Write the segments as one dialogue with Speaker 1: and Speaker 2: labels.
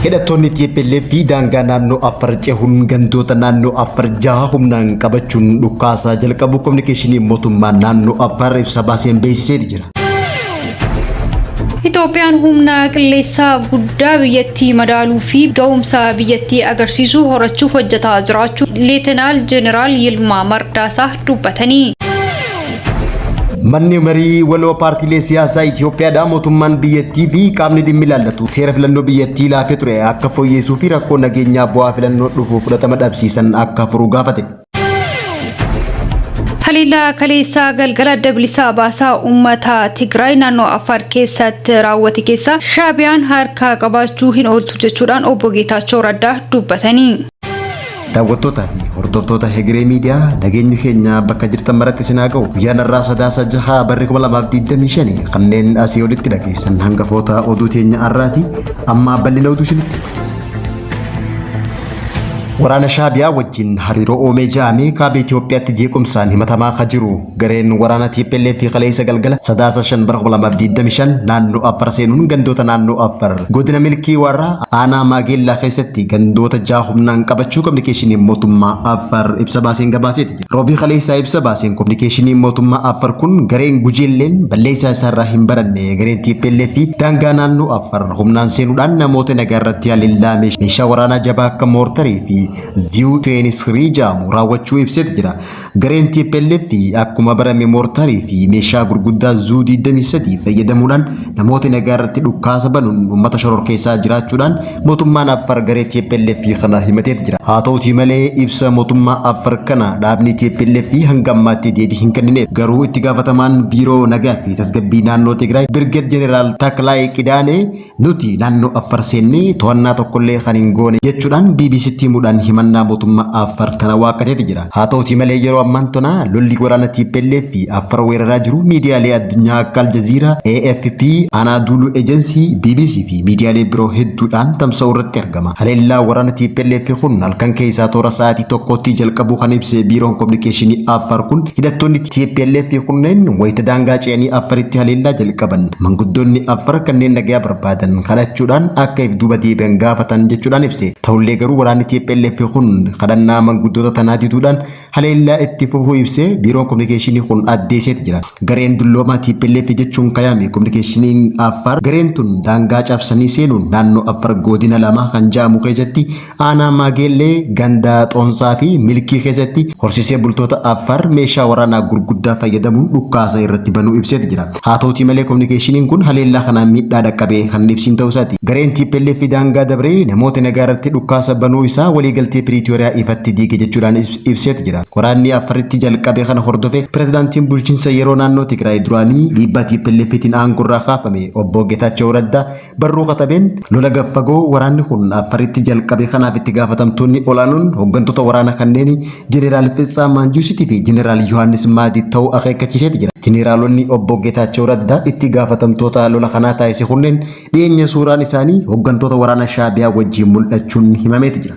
Speaker 1: Hidhattoonni TPLF daangaa naannoo Afar cehuun gandoota naannoo Afar jaha humnaan qabachuun dhukaasaa jalqabu kominikeeshinii mootummaa naannoo Afar ibsa baaseen beeksiseeti jira.
Speaker 2: Itoophiyaan humna qilleensaa guddaa biyyattii madaaluu fi ga'umsa biyyattii agarsiisu horachuuf hojjetaa jiraachuu Leetenaal Jeneraal Yilmaa Mardaasaa dubbatanii.
Speaker 1: Manni marii waloo paartiilee siyaasaa Itoophiyaadhaa mootummaan biyyattii fi qaamni dhimmi ilaallatu seera filannoo biyyattii laafee ture akka fooyyessuu fi rakkoo nageenyaa bu'aa filannoo dhufu fudhatama dhabsiisan akka furu gaafate.
Speaker 2: Haleellaa kaleessaa galgala adda bilisaa baasaa uummata Tigraay naannoo Affaar keessatti raawwate keessa Shaabiyaan harka qabaachuu hin ooltu jechuudhaan obbo Geetaachoo Raddaa dubbatanii.
Speaker 1: Daawwattootaa fi hordoftoota Hegeree Miidiyaa nageenyi keenya bakka jirtan maratti isin haa ga'u. Guyyaan har'aa Sadaasa 6 barri 2025 kanneen asii olitti dhageessan hangafoota oduu teenya har'aati. Amma bal'ina oduu isinitti. Waraana Shaabiyaa wajjin hariiroo uumee ja'amee kaaba Itoophiyaatti jeequmsaan himatamaa ka jiru gareen waraana TPLF kaleessa galgala Sadaasa 5 bara 2025 naannoo Affar seenuun gandoota naannoo Affar godina Milkii Waarraa aanaa Maageellaa keessatti gandoota jaha humnaan qabachuu kominikeeshiniin mootummaa Affar ibsa baaseen gabaaseeti jira. Roobii kaleessaa ibsa baaseen kominikeeshiniin mootummaa Affar kun gareen gujeelleen balleessaa isaarraa hin baranne gareen TPLF daangaa naannoo Affar humnaan seenuudhaan namoota nagaa irratti haleellaa meeshaa waraanaa jabaa akka moortarii fi Ziyuu 23 jedhamu raawwachuu ibseeti jira. Gareen TPLF akkuma barame moortarii fi meeshaa gurguddaa Zuu 23 fayyadamuudhaan namoota nagaa irratti dhukkaasa banuun uummata shororkeessaa jiraachuudhaan mootummaan Affar garee TPLF kana himateeti jira. Haa ta'utii malee ibsa mootummaa Affar kana dhaabni TPLF hanga ammaatti deebii hin kennineef. Garuu itti gaafatamaan biiroo nagaa fi tasgabbii naannoo Tigraay Birgeed Jeneraal Taklaay Qidaanee Nuti naannoo Affar seennee to'annaa tokkollee kan hin goone jechuudhaan BBCtti himuudhaan himannaa mootummaa Affar tana waakkateeti jira. Haa ta'utii malee yeroo ammaan tana lolli waraana TPLF fi Affar weeraraa jiru miidiyaalee addunyaa akka Aljazeera, AFP, Anaaduulu Ejensi, BBC fi miidiyaalee biroo hedduudhaan tamsa'uu irratti argama. Haleellaa waraana TPLF kun halkan keessaa toora sa'aatii tokkootti jalqabuu kan ibse biiroon kominikeeshinii Affar kun hidhattoonni TPLF kunneen wayita daangaa ce'anii Affaritti haleellaa jalqaban manguddoonni Affar kanneen nagayaa barbaadan kadhachuudhaan akka if duuba deebi'an gaafatan jechuudhaan ibse. Ta'ullee garuu waraanni TPLF kun kadhannaa manguddoota tanaa diduudhaan haleellaa itti fufuu ibsee biiroon kominikeeshinii kun addeesseeti jira. Gareen dulloomaa TPLF jechuun kayaame kominikeeshiniin Affaar gareen tun daangaa cabsanii seenuun naannoo Affar godina lama kan ja'amu keessatti Aanaa Maageellee ganda Xoonsaa fi Milkii keessatti horsiisee bultoota Affaar meeshaa waraanaa gurguddaa fayyadamuun dhukkaasa irratti banuu ibseeti jira. Haa ta'utii malee kominikeeshiniin kun haleellaa kanaan miidhaa dhaqqabe kan hin ibsiin ta'uu isaati. Gareen TPLF daangaa dabree namoota nagaa irratti dhukkaasa banuu isaa waliigaltee Piriitooriyaa ifatti diige jechuudhaan ibseeti jira. Waraanni Affaritti jalqabe kana hordofee pirezidaantiin bulchiinsa yeroo naannoo Tigraay duraanii dhiibbaa TPLFtiin aangorraa kaafame obbo Getaachoo Raddaa Barruu katabeen lola gad fagoo waraanni kun Affaritti jalqabe kanaaf itti gaafatamtoonni olaanoon hooggantoota waraana kanneenii Jeneraal Fitsaa Maanjuusitii fi Jeneraal Yohaannis Maadii ta'uu akeekkachiiseeti jira. Jeneraalonni obbo Geetaachoo Raddaa itti gaafatamtoota lola kanaa taasise kunneen dhiyeenya suuraan isaanii hooggantoota waraana Shaabiyaa wajjin mul'achuun himameeti jira.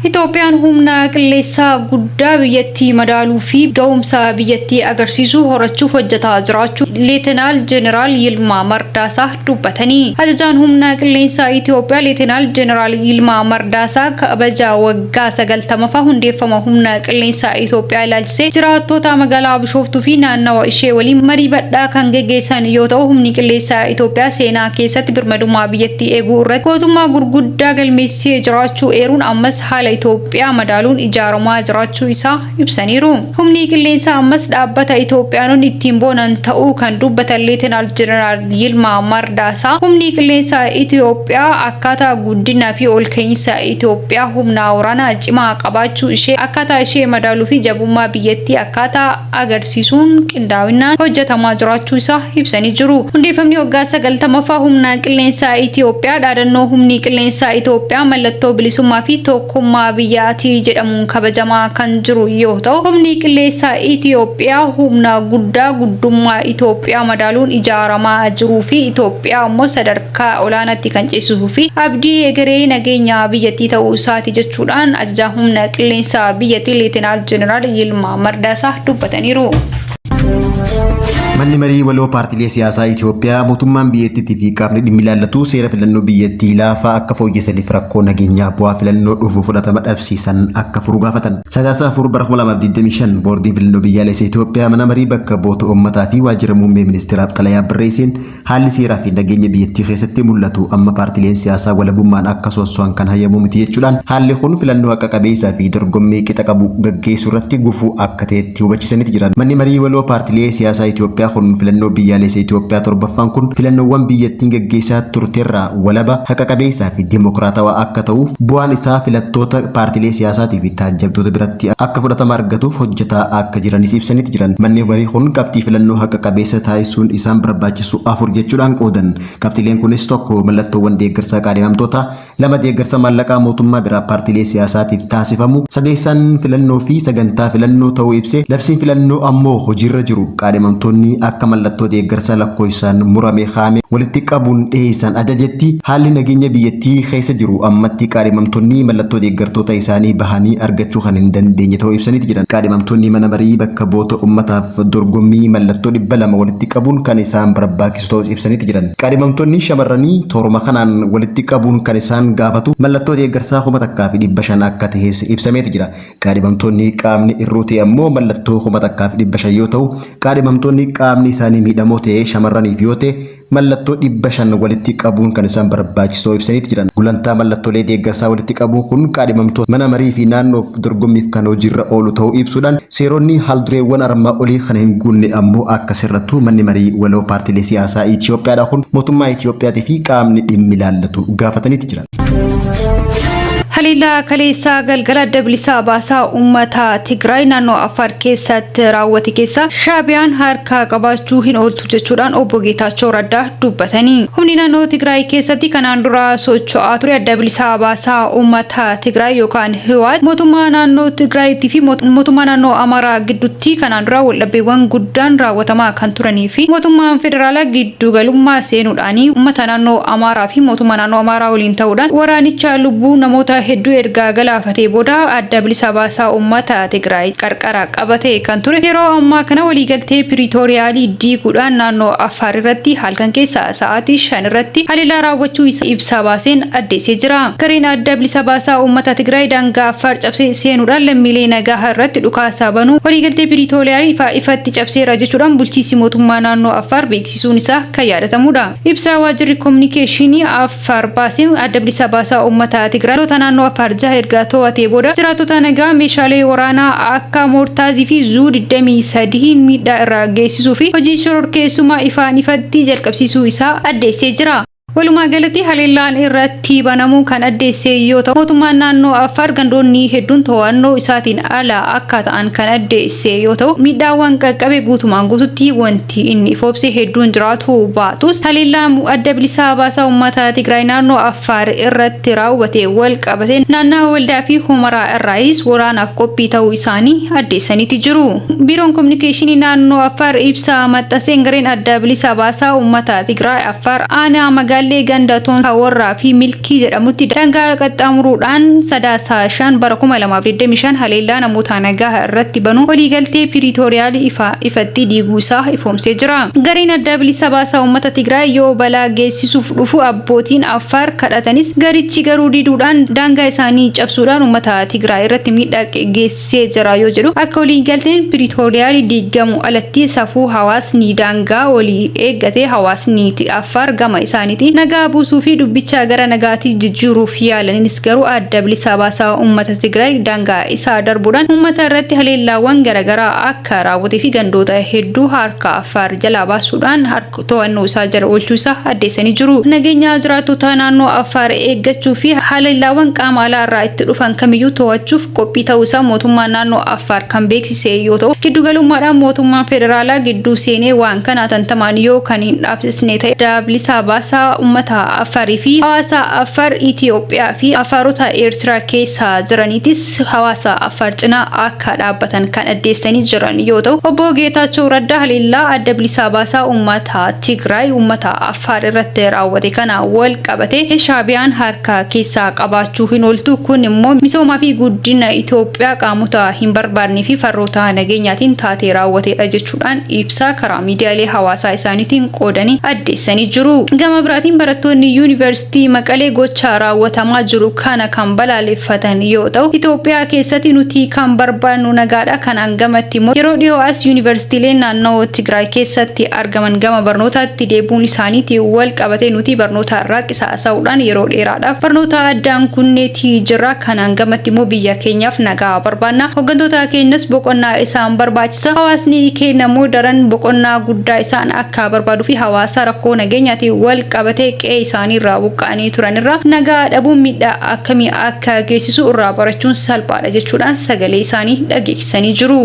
Speaker 2: Itoophiyaan humna qilleensaa guddaa biyyattii madaaluu fi ga'umsa biyyattii agarsiisu horachuuf hojjetaa jiraachuu Leetenaal Jeneraal Yilmaa Mardaasaa dubbatanii. Ajajaan humna qilleensaa Itoophiyaa Leetenaal Jeneraal Yilmaa Mardaasaa kabaja waggaa 90ffaa hundeeffama humna qilleensaa Itoophiyaa ilaalchisee jiraattota magaalaa Bishooftuu fi naannawa ishee waliin marii badhaa kan geggeessan yoo ta'u humni qilleensaa Itoophiyaa seenaa keessatti birmadummaa biyyattii eeguu irratti gootummaa gurguddaa galmeessisee jiraachuu eeruun ammas haala Itoophiyaa madaaluun ijaaramaa jiraachuu isaa ibsaniiru. Humni qilleensaa ammas dhaabbata Itoophiyaanonni ittiin boonan ta'uu kan dubbatan Leetenaal Jeneraal Yilmaa Mardaasaa, humni qilleensaa Itoophiyaa akkaataa guddinaa fi olka'iinsa Itoophiyaa humna waraanaa cimaa qabaachuu ishee akkaataa ishee madaaluu fi jabummaa biyyattii akkaataa agarsiisuun qindaawinaan hojjetamaa jiraachuu isaa ibsanii jiru. Hundeeffamni waggaa 90ffaa Humna Qilleensaa Itiyoophiyaa dhaadannoo Humni Qilleensaa Itiyoophiyaa mallattoo bilisummaa fi tokkummaa biyyaati jedhamuun kabajamaa kan jiru yoo ta'u, Humni Qilleessaa Itiyoophiyaa humna guddaa guddummaa Itiyoophiyaa madaaluun ijaaramaa jiruu fi Itiyoophiyaa immoo sadarkaa olaanaatti kan ceesisuu fi abdii egeree nageenya biyyattii ta'uu isaati jechuudhaan Ajajaa Humna Qilleensaa biyyattii Leetenaal Jeneraal Yilmaa Mardaasaa dubbataniiru.
Speaker 1: Manni marii waloo paartiilee siyaasaa Itoophiyaa mootummaan biyyattiitii fi qaamni dhimmi ilaallatu seera filannoo biyyattii laafaa akka fooyyessaniif rakkoo nageenyaa bu'aa filannoo dhufu fudhatama dhabsiisan akka furu gaafatan. Sadaasa 4 bara 2025 boordiin filannoo biyyaalessa Itoophiyaa mana marii bakka bu'oota uummataa fi waajjira muummee ministeeraaf xalayaa barreesseen haalli seeraa fi nageenya biyyattii keessatti mul'atu amma paartiileen siyaasaa walabummaan akka sosso'an kan hayyamu miti jechuudhaan haalli kun filannoo haqa qabeessaa fi dorgommii qixa qabu gaggeessuu irratti gufuu akka ta'etti hubachiisaniiti jiran. Manni marii waloo paartiilee siyaasaa Itoophiyaa kun filannoo biyyaalessa Itoophiyaa torbaffaan kun filannoowwan biyyattiin gaggeessaa turterraa walaba haqa qabeessaa fi dimokiraatawaa akka ta'uuf bu'aan isaa filattoota paartiilee siyaasaatii fi taajjabtoota biratti akka fudhatama argatuuf hojjetaa akka jiranis ibsaniiti jiran. Manni marii kun qabxii filannoo haqa qabeessa taasisuun isaan barbaachisu 4 jechuudhaan qoodan. Qabxiileen kunis 1 mallattoowwan deeggarsaa qaadhimamtoota, 2 deeggarsa maallaqaa mootummaa biraa paartiilee siyaasaatiif taasifamu, sadeessaan filannoo fi sagantaa filannoo ta'uu ibse. Labsiin filannoo ammoo hojiirra jiru qaadhimamtoonni akka mallattoo deeggarsa lakkoofsaan murame kaa'ame walitti qabuun dhiyeessan ajajetti haalli nageenya biyyattii keessa jiru ammatti qaadhimamtoonni mallattoo deeggartoota isaanii bahanii argachuu kan hin dandeenye ta'uu ibsaniiti jiran. Qaadhimamtoonni mana marii bakka bu'oota uummataaf dorgommii mallattoo 200 walitti qabuun kan isaan barbaachisu ta'uu ibsaniiti jiran. Qaadhimamtoonni shamarranii tooruma kanaan walitti qabuun kan isaan gaafatu mallattoo deeggarsaa 1500 akka ta'es ibsameeti jira. Qaadhimamtoonni qaamni irruu ta'e ammoo mallattoo 1500 yoo ta'u, qaadhimamtoonni qaamni isaanii miidhamoo ta'e shamarraniif yoo ta'e mallattoo 500 walitti qabuun kan isaan barbaachisu ta'uu ibsaniiti jiran. Gulantaa mallattoolee deeggarsaa walitti qabuun kun qaadhimamtoota mana marii fi naannoof dorgommiif kan hojiirra oolu ta'uu ibsuudhaan seeronni haaldureewwan armaa olii kan hin guunne ammoo akka sirrattu manni marii waloo paartiilee siyaasaa Itoophiyaadha kun mootummaa Itoophiyaatii fi qaamni dhimmi ilaallatu gaafataniiti jiran.
Speaker 2: Haleellaa kaleessaa galgala adda bilisaa baasaa uummata Tigraay naannoo Affaar keessatti raawwate keessa Shaabiyaan harka qabaachuu hin ooltu jechuudhaan obbo Geetaachoo Raddaa dubbatanii. Humni naannoo Tigraay keessatti kanaan dura socho'aa ture adda bilisaa baasaa uummata Tigraay yookaan Hiwaat mootummaa naannoo Tigraayitii fi mootummaa naannoo Amaaraa gidduutti kanaan dura waldhabbeewwan guddaan raawwatamaa kan turanii fi mootummaan federaalaa giddu galummaa seenuudhaan uummata naannoo Amaaraa fi mootummaa naannoo Amaaraa waliin ta'uudhaan waraanicha lubbuu namoota hedduu erga galaafatee booda adda bilisa baasaa uummata Tigraay qarqara qabatee kan ture yeroo ammaa kana waliigaltee Piriitooriyaalii diiguudhaan naannoo Affaar irratti halkan keessa sa'aatii 5 irratti haleellaa raawwachuu isaa ibsa baaseen addeessee jira. Gareen adda bilisa baasaa uummata Tigraay daangaa Affaar cabsee seenuudhaan lammiilee nagaa irratti dhukaasa banuu waliigaltee Piriitooriyaalii ifatti cabseera jechuudhaan bulchiinsi mootummaa naannoo Affaar beeksisuun isaa kan yaadatamudha. Ibsa waajjirri kominikeeshinii Affaar baaseen adda bilisa baasaa uummata Tigraay loltoota naannoo Affaar jaha erga to'atee booda jiraattota nagaa meeshaalee waraanaa akka moortaazii fi zuu 23 miidhaa irra geessisuu fi hojii shororkeessummaa ifaan ifatti jalqabsiisuu isaa addeessee jira. Walumaa galatti haleellaan irratti banamuu kan addeesse yoo ta'u mootummaan naannoo Affaar gandoonni hedduun to'annoo isaatiin ala akka ta'an kan addeesse yoo ta'u miidhaawwan qaqqabe guutumaan guututti wanti inni ifoobse hedduun jiraatu baatus haleellaan adda bilisaa baasaa uummata Tigraay naannoo Affaar irratti raawwate wal qabate naannawa Waldaa fi Humaraa irraayis waraanaaf qophii ta'uu isaanii addeessaniiti jiru. Biiroon Kominikeeshinii naannoo Affaar ibsa maxxanseen gareen adda bilisa baasaa uummata Tigraay Affaar aanaa magaallee ganda Toonsaa Warraa fi Milkii jedhamutti daangaa qaxxaamuruudhaan Sadaasa 5 bara 2025 haleellaa namoota nagaa irratti banuu waliigaltee Piriitooriyaalii ifa ifatti diiguu isaa ifoomsee jira. Gareen adda bilisa baasaa uummata Tigraay yoo balaa geessisuuf dhufu abbootiin Affaar kadhatanis garichi garuu diduudhaan daangaa isaanii cabsuudhaan uummata Tigraay irratti miidhaa geessisee jira yoo jedhu akka waliigalteen Piriitooriyaalii diigamu alatti safuu hawaasni daangaa walii eeggate hawaasni Affaar gama isaaniitiin nagaa buusuu fi dubbicha gara nagaatti jijjiiruuf yaalanis garuu adda bilisa baasaa uummata Tigraay daangaa isaa darbuudhaan uummata irratti haleellaawwan garaagaraa akka raawwatee fi gandoota hedduu harka Affaar jalaa baasuudhaan to'annoo isaa jala oolchuu isaa addeessanii jiru. Nageenya jiraattota naannoo Affaar eeggachuu fi haleellaawwan qaama alaa irraa itti dhufan kamiyyuu to'achuuf qophii ta'uu isaa mootummaan naannoo Affaar kan beeksise yoo ta'u giddugalummaadhaan mootummaan federaalaa gidduu seenee waan kana tantamaan yoo kan hin dhaabsisne ta'e adda bilisa baasaa uummata Affarii fi hawaasa Affaar Itiyoophiyaa fi Affaarota Eertiraa keessa jiraniitis hawaasa Affaar cinaa akka dhaabbatan kan addeessanii jiran yoo ta'u, obbo Geetaachoo Raddaa haleellaa adda bilisa baasaa uummata Tigraay uummata Affaar irratti raawwate kana wal qabate Shaabiyaan harka keessaa qabaachuu hin ooltu, kun immoo misoomaa fi guddina Itoophiyaa qaamota hin barbaadnee fi farroota nageenyaatiin taatee raawwatedha jechuudhaan ibsa karaa miidiyaalee hawaasaa isaaniitiin qoodanii addeessanii jiru. Gama biraatiin barattoonni yuunivarsiitii Maqalee gocha raawwatamaa jiru kana kan balaaleffatan yoo ta'u, Itoophiyaa keessatti nuti kan barbaannu nagaadha. Kanaan gamatti immoo yeroo dhiyoo as yuunivarsiitiileen naannoo Tigraay keessatti argaman gama barnootaatti deebi'uun isaaniitiin wal qabate nuti barnoota irraa qisaasa'uudhaan yeroo dheeraadhaaf barnoota addaan kunneetii jirra. Kanaan gamatti immoo biyya keenyaaf nagaa barbaanna. Hooggantoota keenyas boqonnaa isaan barbaachisa. Hawaasni keenya immoo daran boqonnaa guddaa isaan akka barbaaduu fi hawaasa rakkoo nageenyaatiin wal qabate qe'ee isaanii irraa buqqa'anii turan irraa nagaa dhabuun miidhaa akkamii akka geessisu irraa barachuun salphaadha jechuudhaan sagalee isaanii dhageessisanii jiru.